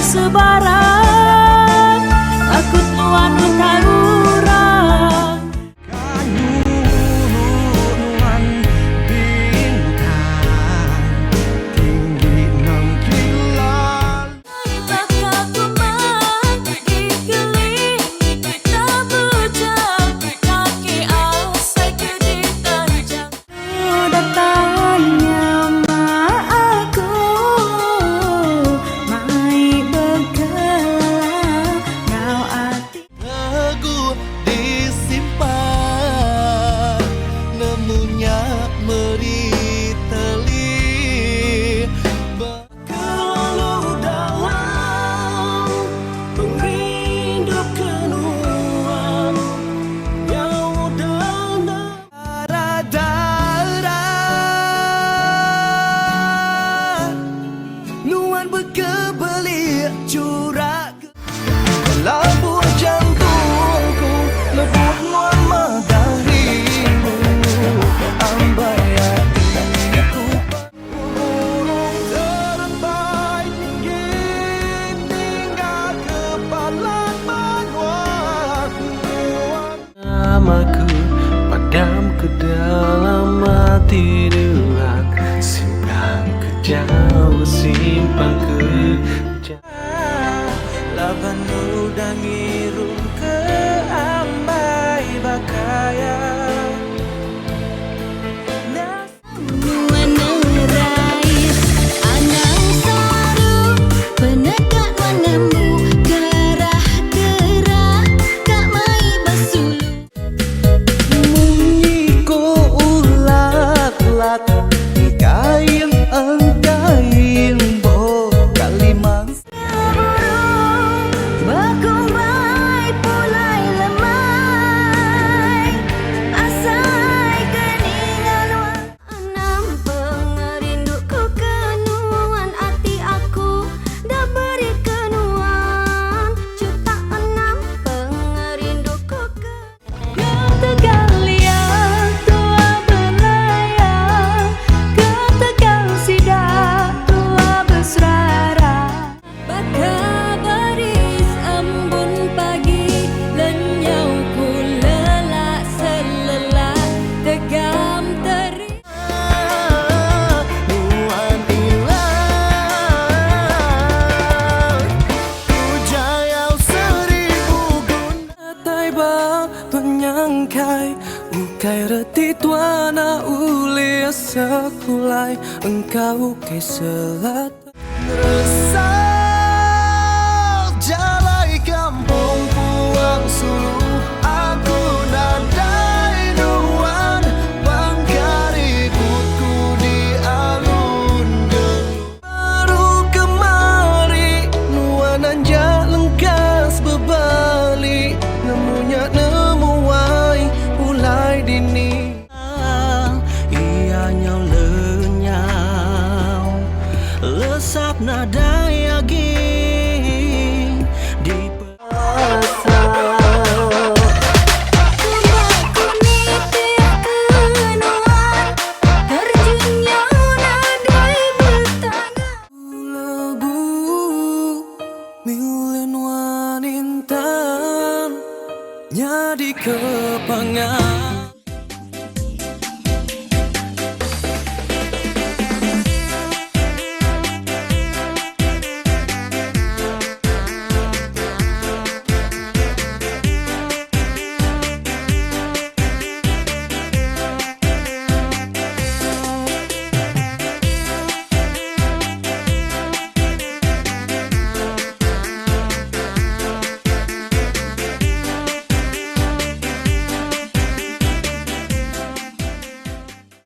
sebarang Takut nuan utai urang. Ka nyulu nuan bintang tinggi nengkila. Tegu disimpan nemu nya meri teli. Kelalu dalam pengerindu ke nuan nyau udah Dara dara nuan bekebelik chura Labuh jantungku lebuh nuan meda rindu ambai atiku. Burung terebai tinggi ninggal ke palan menua nuan. Namaku padam ke dalam ati nuan Simpang ke jauh simpang ke jauh. Laban udah ngirum ke ambai baka iya. Nuan nerais anang saru peneka nuan nemu gerah gerah ka mai besulu. Munyi ko ulat-lat kain engkain bo kalimang. Burung bekumbai pulai lemai asai ke ninga nuan. Enam pengerindu ku ke nuan ati aku dah beri ke nuan juta enam pengerindu ku ke. Ketegal iya tua belaya ketegal sida tua beserara. Baka baris embun pagi lenyau ku lelak selelak tegam teri. Nuan ila ku jayau seribu guna. Tai ba penyangkai ukai reti tuana ulih sekulai engkau ukai selat. Resah jalai kampung puang sulu aku nadai nuan pangkaributku di alun gelu. Baru kemari nuan anja lengkas bebali nemu nya nemu wai pulai dini. Iya nyau lenyau lesap nadai agi di Suba ku nitih ke nuan terjun nyau nadai betangga. Lebu milih nuan intan nyadi ke pangan.